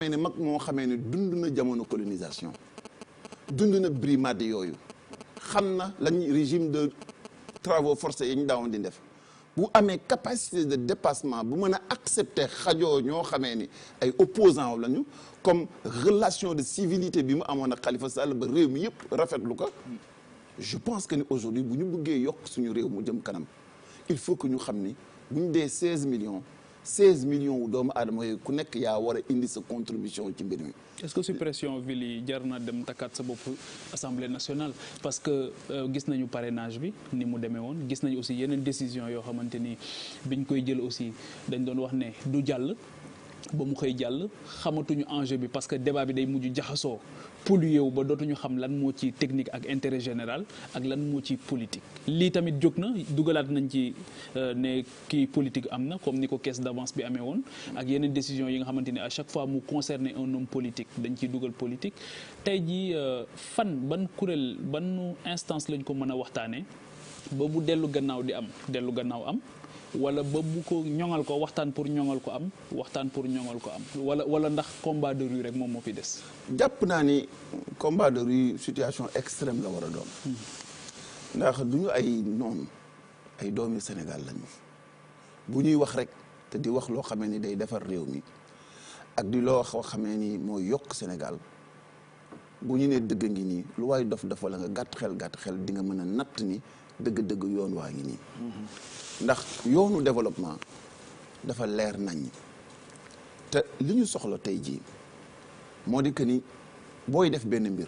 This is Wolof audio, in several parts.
ne mag moo xamee ne dund na jamono colonisation dund na brimade yooyu xam na lañ régime de travaux forcés yi ñu daawoon di def bu amee capacité de dépassement bu mën a accepter xajoo ñoo xamee ni ay opposants lañu comme relation de civilité bi mu amoon ak Khalifa Sall ba réew mi yëpp rafetlu ko je pense que ni aujourd'hui bu ñu bëggee yokk suñu réew mu jëm kanam il faut que ñu xam ni bu ñu dee 16 millions wu doomu aadama yooyu ku nekk yaa war a indi sa contribution ci mbir mi. est-ce que suppression ville yi jar na dem takkaat sa bopp assemblée nationale parce que gis nañu parrainage bi ni mu demee woon gis nañu aussi yeneen décision yoo xamante ni biñ koy jël aussi dañ doon wax ne du jàll ba mu xëy jàll xamatuñu enjeu bi parce que débat bi day mujj jaxasoo pollué wu ba dootuñu xam lan moo ci technique ak intérêt général ak lan moo ci politique. lii tamit jóg na dugalaat nañ ci ne kii politique am na comme ni ko caisse d'avance bi amee woon ak yeneen décision yi nga xamante ni à chaque fois mu concerner un homme politique dañ ciy dugal politique. tey jii ban kuréel ban instance lañ ko mën a waxtaanee ba bu dellu gannaaw am. wala ba bu ko ñoŋal ko waxtaan pour ñoŋal ko am wala ndax combat de rue rek moom moo fi des. jàpp naa ni combat de rue situation extrême la war a doon. ndax du ñu ay noonu ay doomi Sénégal lañu bu ñuy wax rek te di wax loo xamee ni day defar réew mi ak di loo xamee ni mooy yokk Sénégal bu ñu nee dëgg ngi nii lu waay dof dafa la nga gàtt xel di nga mën a natt ni dëgg-dëgg yoon waa ngi nii. ndax yoonu développement dafa leer nañ te li ñu soxla tey jii moo di que ni booy def benn mbir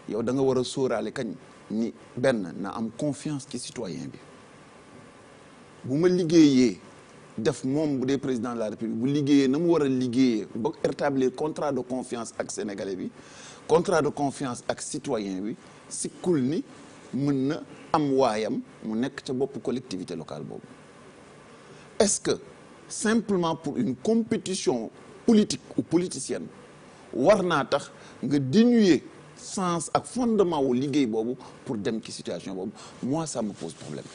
yow da nga war a sóoraale kañ ni benn na am confiance ci citoyen bi bu ma liggéeyee def moom bu dee président de la république bu liggéeyee na mu war a liggéeyee ba établir contrat de confiance ak sénégalais bi contrat de confiance ak citoyen bi sikkul ni mën na am waayam mu nekk ca bopp collectivité locale boobu est-ce que simplement pour une compétition politique ou politicienne war naa tax nga dénuer sens ak fondement wu liggéey boobu pour dem ci situation boobu moi ça me pose problème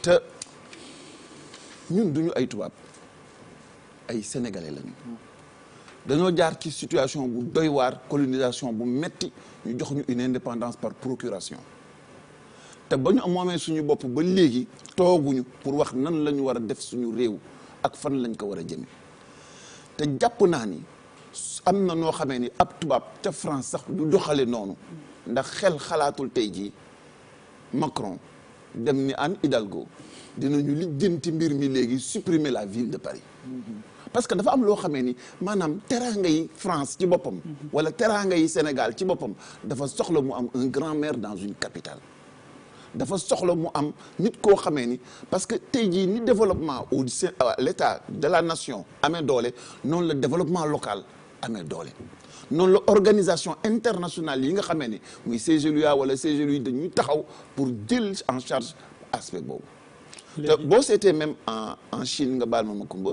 te ñun duñu ay tubaab ay sénégalais lañu dañoo jaar ci situation bu doy waar colonisation bu metti ñu jox ñu une indépendance par procuration te ba ñu moomee suñu bopp ba léegi tooguñu pour wax nan la ñu war a def suñu réew ak fan lañ ko war a jëme te jàpp naa ni am na noo xamee ni ab tubaab ca France sax du doxale noonu ndax xel xalaatul tey jii Macron dem ni Anne Hidalgo dinañu lijjanti mbir mi léegi supprimer la ville de Paris parce que dafa am loo xamee ni maanaam teraanga yi France ci boppam wala teraanga yi Sénégal ci boppam dafa soxla mu am un grand maire dans une capitale dafa soxla mu am nit koo xamee ni parce que tey jii ni développement au l'état de la nation amee doole noonu la développement local amee doole noonu la organisation internationale yi nga xamee ni muy CGLUA wala CGLUI dañuy taxaw pour jël en charge aspect boobu te boo seetee même en Chine nga baal ma kumba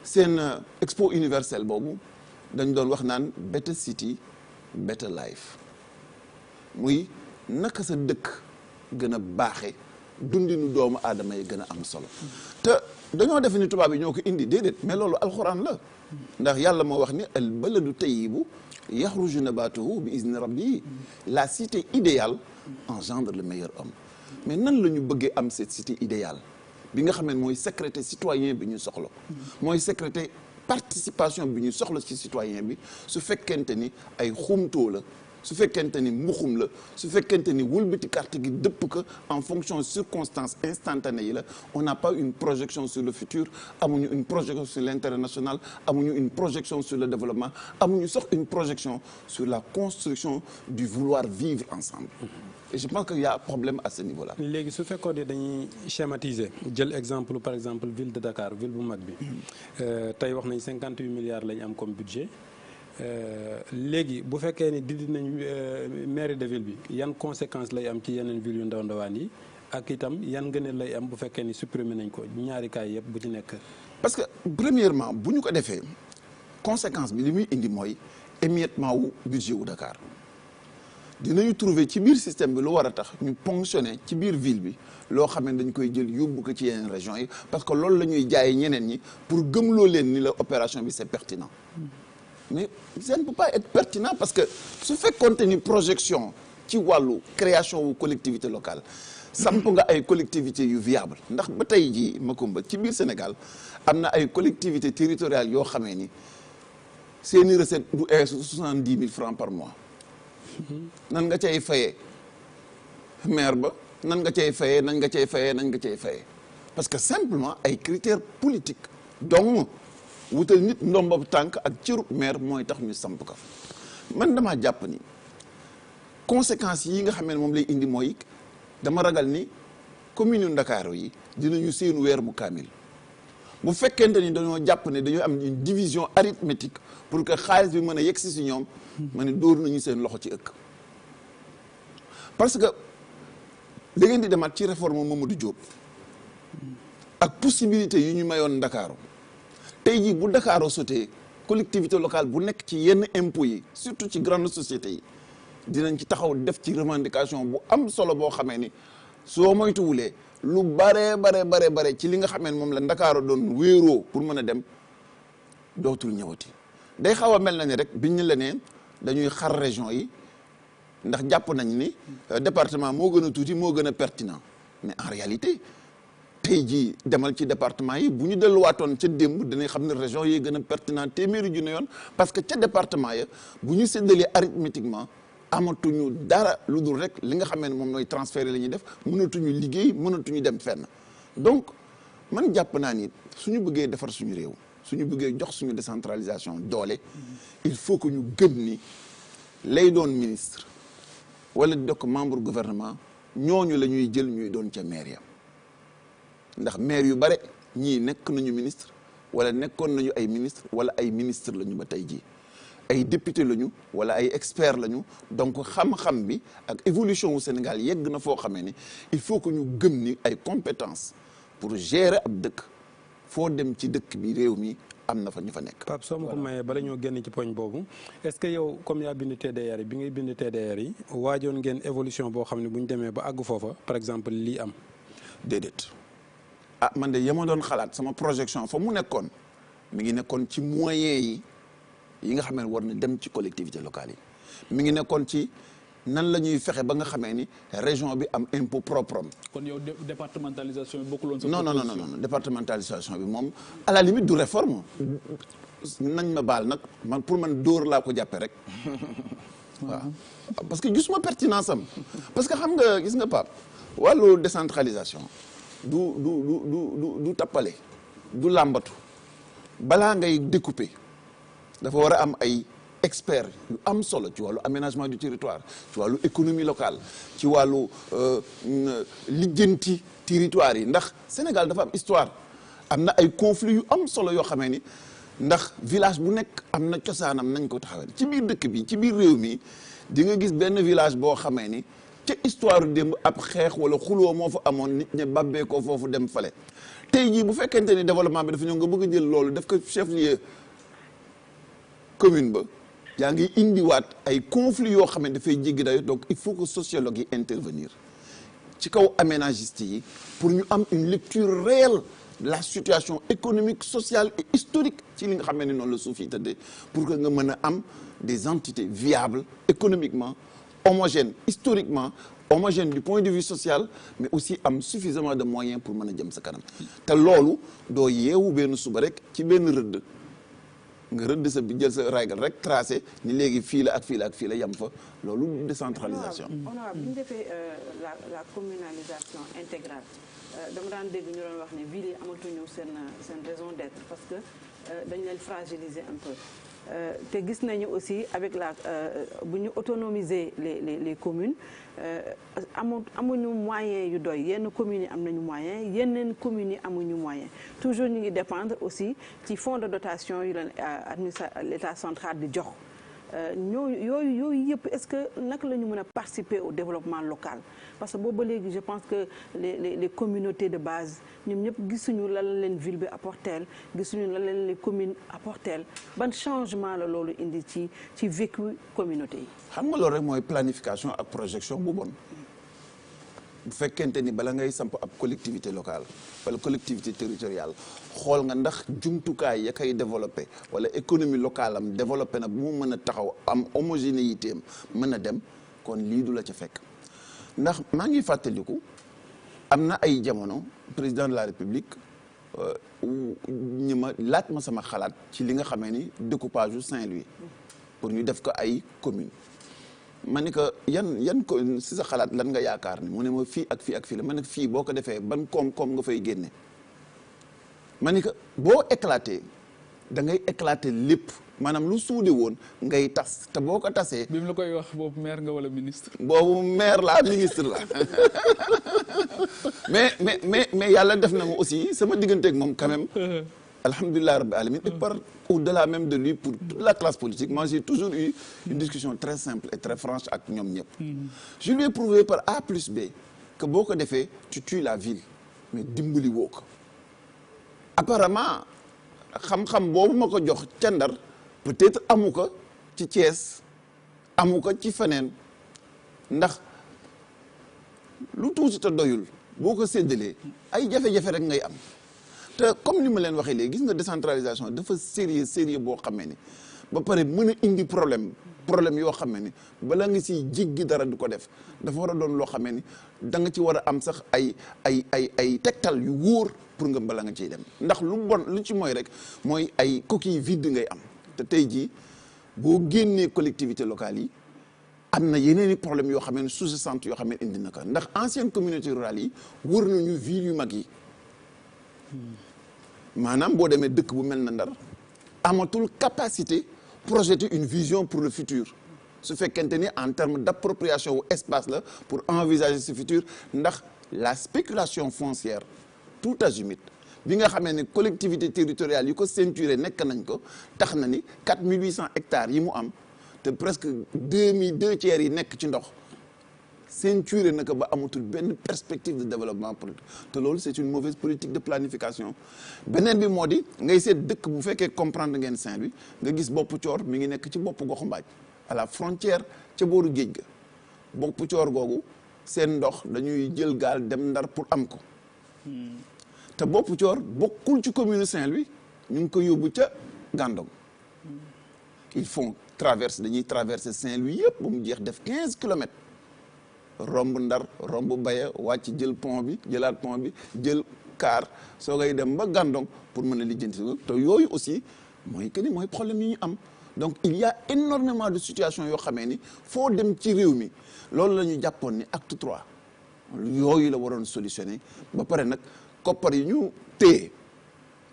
seen expo universelle boobu dañ doon wax naan better city better life muy naka sa dëkk gën a baaxe dundinu doomu aadama yi gën a am solo te dañoo def ni tubaab yi ñoo ko indi déedéet mais loolu alxuraan la ndax yàlla moo wax ni al baladu tayyibu yaxruju nabatuhu bi izni rabbi la cité idéale engendre le meilleur homme mais nan la ñu bëggee am cette cité idéale bi nga xam ne mooy sécurité citoyen bi ñu soxla mooy sécurité participation bi ñu soxla ci citoyen bi su fekkente ni ay xumtoo la su fekkente ni mbuxum la su fekkente ni wëlbati carte gi dëpp ko en fonction de circonstances instantanées yi la on n'a pas une projection sur le futur amuñu une projection sur l'intérêt national amuñu une projection sur le développement amuñu sax une projection sur la construction du vouloir vivre ensemble et je pense qu'il y a un problème à ce niveau-là. léegi su fekkoon ne dañuy schématiser jël exemple par exemple ville de Dakar ville bu mag bi tey wax nañ 58 milliards lañ am comme budget léegi bu fekkee ni dindi nañ mairie de ville bi yan conséquences lay am ci yeneen ville yu ndaw ndawaan yi ak itam yan ngëneel lay am bu fekkee ni supprimer nañ ko ñaari kaay yëpp bu ci nekk. parce que premièrement bu ñu ko defee conséquence bi li muy indi mooy émiettement wu budget wu Dakar dinañu trouver ci biir système bi lu war a tax ñu ponctionner ci biir ville bi loo xam ne dañ koy jël yóbbu ko ci yeneen régions yi parce que loolu la ñuy jaayee ñeneen ñi pour gëmloo leen ni la opération bi c'est pertinent mais ça ne peut pas être pertinent parce que su fekkoonte ni projection ci wàllu création wu collectivité locale samp nga ay collectivités yu viable ndax ba tey jii Macoumba ci biir Sénégal am na ay collectivités territoriales yoo xamee ni seeni recette du eesu 70 000 francs par mois nan nga cay fayee maire ba nan nga cay fayee nan nga cay fayee parce que simplement ay critères politiques donc wutal nit ndombob tànk ak cëru maire mooy tax ñu samp ko man damaa jàpp ni conséquences yi nga xam ne moom lay indi mooy dama ragal ni commune yu Ndakaaru yi dinañu seen weer bu kaamil bu fekkente ni dañoo jàpp ne dañoo am une division arithmétique pour que xaalis bi mën a yegsi si ñoom ma ne dóor nañu seen loxo ci ëkk parce que da ngeen di demaat ci réforme Mamadou Diop ak possibilité yu ñu mayoon Ndakaaru tey jii bu Ndakaaru sotee collectivité locale bu nekk ci yenn impôts yi surtout ci grande sociétés yi dinañ ci taxaw def ci revendication bu am solo boo xamee ni soo moytuwulee lu bare ci li nga xamee ni moom la Ndakaaru doon wéeroo pour mën a dem dootul ñëwati day xaw a mel na ni rek biñ la ne dañuy xar région yi ndax jàpp nañ ni département moo gën a tuuti moo gën a pertinent mais en réalité tey jii demal ci département yi bu ñu delluwaatoon ca démb dinañ xam ne région yi gën a pertinent téeméeri junne yoon parce que ca département ya bu ñu séddalee arithmétiquement amatuñu dara lu dul rek li nga xamee ne moom mooy transfert la ñuy def mënatuñu liggéey mënatuñu dem fenn donc man jàpp naa ni suñu bëggee defar suñu réew suñu bëggee jox suñu décentralisation doole il faut que ñu gëm ni lay doon ministre wala di dokk membre gouvernement ñooñu la ñuy jël ñuy doon ca maire ya ndax maire yu bare ñii nekk nañu ministre wala nekkoon nañu ay ministre wala ay ministre la ñu ba tey jii ay député lañu wala ay expert lañu donc xam-xam bi ak évolution wu Sénégal yegg na foo xamee ni il faut que ñu gëm ni ay compétences pour gérer ab dëkk foo dem ci dëkk bi réew mi am na fa ñu fa nekk. Pape soo ma ko mayee bala ñoo génn ci poñ boobu est-ce que yow comme yaa bind TDR yi bi ngay bind TDR yi waajoon ngeen évolution boo xam ne bu ñu demee ba àgg foofa par exemple lii am. déedéet ah man de yama doon xalaat sama projection fa mu nekkoon mi ngi nekkoon ci moyens yi nga xam ne war na dem ci collectivité locale yi mi ngi nekkoon ci nan la ñuy fexe ba nga xamee ni région bi am impôt propre am. kon yow départementalisation bi bokkuloon sa non départementalisation bi moom à la limite du réforme nañ ma baal nag man pour man dóor laa ko jàppe rek waaw parce que gisuma pertinence am parce que xam nga gis nga Pape wàllu décentralisation du tappale du làmbatu balaa ngay découper dafa war a am ay experts yu am solo ci wàllu aménagement du territoire ci wàllu économie locale ci wàllu lijjanti territoire yi ndax Sénégal dafa am histoire am na ay conflits yu am solo yoo xamee ni ndax village bu nekk am na cosaanam nañ ko taxawee ci biir dëkk bi ci biir réew mi di nga gis benn village boo xamee ni ca histoire démb ab xeex wala xuloo moo fa amoon nit ñi babbee ko foofu dem fale tey jii bu fekkente ni développement bi dafa ñëw nga bëgg a jël loolu def ko chef-lieu commune ba yaa ngi indiwaat ay conflits yoo xam ne dafay jéggi dayo donc il faut que sociologue yi intervenir ci kaw aménagiste yi pour ñu am une lecture réelle de la situation économique sociale et historique ci li nga xam ne noonu la suuf yi tëddee pour que nga mën a am des entités viables économiquement homogènes historiquement homogène du point de vue social mais aussi am suffisamment de moyens pour mën a jëm sa kanam te loolu doo yeewu benn suba rek ci benn rëdd nga rëdd sa bi jël sa règle rek tracé ni léegi fii la ak fii la ak fii la yem fa loolu décentralisation. honorable bu ñu defee la communalisation intégrale dama daan dégg ñu doon wax ne ville yi amatuñu seen raison d'être parce que dañ leen fragiliser un peu te gis nañu aussi avec bu ñu autonomiser les communes amuñu moyen yu doy yenn communes yi am nañu moyen yeneen communes yi amuñu moyen toujours ñu ngi dépendre aussi ci fonds de dotation yu leen l'État central di jox yooyu yëpp est-ce que naka la ñu mën a participer au développement local parce que boobu ba léegi je pense que les communautés de base ñoom ñëpp gisuñu lan la leen ville bi apporteel gisuñu lan la leen les communes apporteel ban changement la loolu indi ci vécu communauté yi. xam nga loolu rek mooy planification ak projection bu bon bu fekkente ni bala ngay samp ab collectivité locale wala collectivité territoriale xool nga ndax jumtukaay ya koy développé wala économie locale am développé na bu mu mën a taxaw am homogénéité am mën a dem kon lii du la ca fekk ndax maa ngi fàttaliku am na ay jamono président de la république ñi ma laaj ma sama xalaat ci li nga xamee ni découpage yu Saint-Louis pour ñu def ko ay commune ma ni ko yan ko si sa xalaat lan nga yaakaar ni mu ne ma fii ak fii ak fii la ma ne fii boo ko defee ban koom-koom nga fay génne ma ni ko boo éclaté da ngay éclaté lépp maanaam lu suude woon ngay tas te boo ko tasee. bi mu la koy wax boobu maire nga wala ministre. boobu maire la ministre la mais yàlla def na ma aussi sama digganteeg moom quand même. Alhamdulillah Rabbil Alamin et par au-delà même de lui pour toute la classe politique moi j'ai toujours eu une discussion très simple et très franche ak ñoom ñëpp. Je lui ai prouvé par A plus B que boo ko defee tu tues la ville mais dimbali woo ko apparemment xam-xam boobu ma ko jox ca Ndar peut-être amu ko ci Thiès amu ko ci feneen ndax lu tuuti te doyul boo ko séddalee ay jafe-jafe rek ngay am. te comme ni ma leen waxee léegi gis nga décentralisation dafa sérieux boo xamee ni ba pare mën a indi problème yoo xamee ni bala nga si jéggi dara du ko def dafa war a doon loo xamee ni da nga ci war a am sax ay tegtal yu wóor pour nga bala nga ciy dem ndax lu ci mooy rek mooy ay coquille vide ngay am te tey jii boo génnee collectivité locale yi am na yeneen i problème yoo xamee ni sous-jacente yoo xamee indi na ko ndax ancienne communauté rurale yi wër nañu ville yu mag yi maanaam boo demee dëkk bu mel na Ndar amatul capacité projeter une vision pour le futur su fekkente ni en termes d'appropriation wu espace la pour envisager ce futur ndax la spéculation foncière tout azimut bi nga xamee ne collectivité territoriale yi ko ceinturé nekk nañ ko tax na ni 4800 hectares yi mu am te presque 2 tiers yi nekk ci ndox ceinturé na ko ba amatul benn perspective de développement politique te loolu c'est une mauvaise politique de planification beneen bi moo di ngay seet dëkk bu fekkee comprendre ngeen Saint-Louis nga gis bopp coor mi ngi nekk ci bopp goxu mbaaj à la frontière ca booru géej ga bopp coor googu seen ndox dañuy jël gaal dem Ndar pour am ko te bopp coor bokkul ci commune Saint-Louis ñu ngi ko yóbbu ca Gandon ils font dañuy traverser Saint-Louis yëpp ba mu jeex def 15 kilomètres romb Ndar romb Baye wàcc jël pont bi jëlaat pont bi jël car soo ngay dem ba Gandon pour mën a lijjanti te yooyu aussi mooy que ni mooy problème yi ñu am donc il y a énormément de situations yoo xamee ni foo dem ci réew mi loolu la ñu jàppoon ni acte 3 yooyu la waroon solutionner ba pare nag koppar yi ñu téye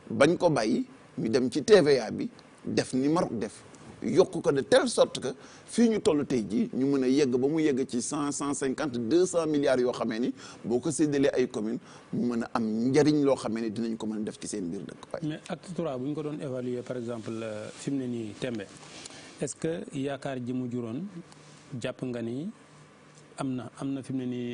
bañ ko bàyyi ñu dem ci TVA bi def ni Maroc def yokk ko de telle sorte que fii ñu toll tey jii ñu mën a yegg ba mu yegg ci 150 200 milliards yoo xamee ni boo ko séddalee ay communes mu mën a am njariñ loo xamee ni dinañ ko mën a def ci seen biir dëkk. mais acte 3 bu ñu ko doon évaluer par exemple fi mu ne nii tembe est-ce que yaakaar ji mu juróon jàpp nga ni am na fi mu ne nii.